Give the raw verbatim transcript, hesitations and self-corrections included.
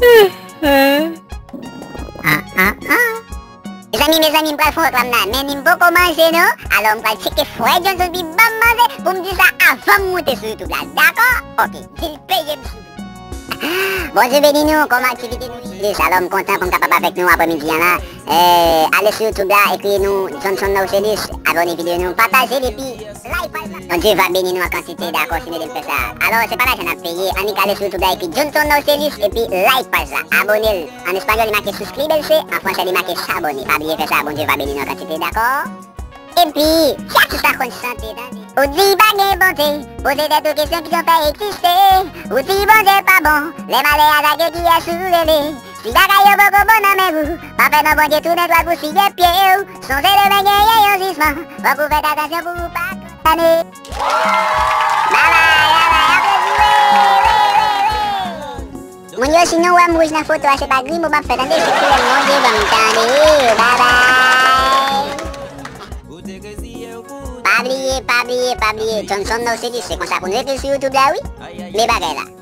Ah, ah, ah. Mezanmi, mezanmi, m pral fè yon reklam la, men ni m poko manje non. Alò, m pral tcheke frè Johnson pou l ban m manje, pou m di sa avan m moute sou YouTube la, dakò? Oke, di l peye m sou. Bondye beni nou, kòman aktivite nou ye? Alò, m kontan pou m kapab avèk nou aprèmidi an la. Eh, ale sou YouTube la, ekri nou Johnson Naucelis, abòne videyo nou, pataje l epi like paj la. Bondye va beni nou an kantite, dakò, si nou ede m fè sa. Alò, se pa lajan n ap peye, annik ale sou YouTube la, ekri Johnson Naucelis epi like paj la, abòne l. An espanyòl, li make suscribirse, an fransè, li make s'abonner. Pa bliye fè sa, Bondye va beni nou an kantite, dakò? Epi, si atis la konn chante, tande. Ou di pa gen Bondye, poze tèt ou kesyon ki jan fè egziste. Ou di Bondye pa bon, lè malè atake kiyès ou rele? Si bagay yo poko bon nan men ou, pa fè non Bondye tounen dwat pou siye pye w. Sonje demen genyen yon jijman, fòk ou fè atansyon pou ou pa kondane. Babay, babay, aplodi, wi, wi, wi, wi. Moun yo, si nou wè m wouj nan foto a, se pa grimo m ap fè, tande, se koulè Bondye ban m, tande. Babay. Pa bliye, pa bliye, pa bliye, Johnson Naucelis, se konsa pou nou ekri l sou YouTube la, wi. Men bagay la.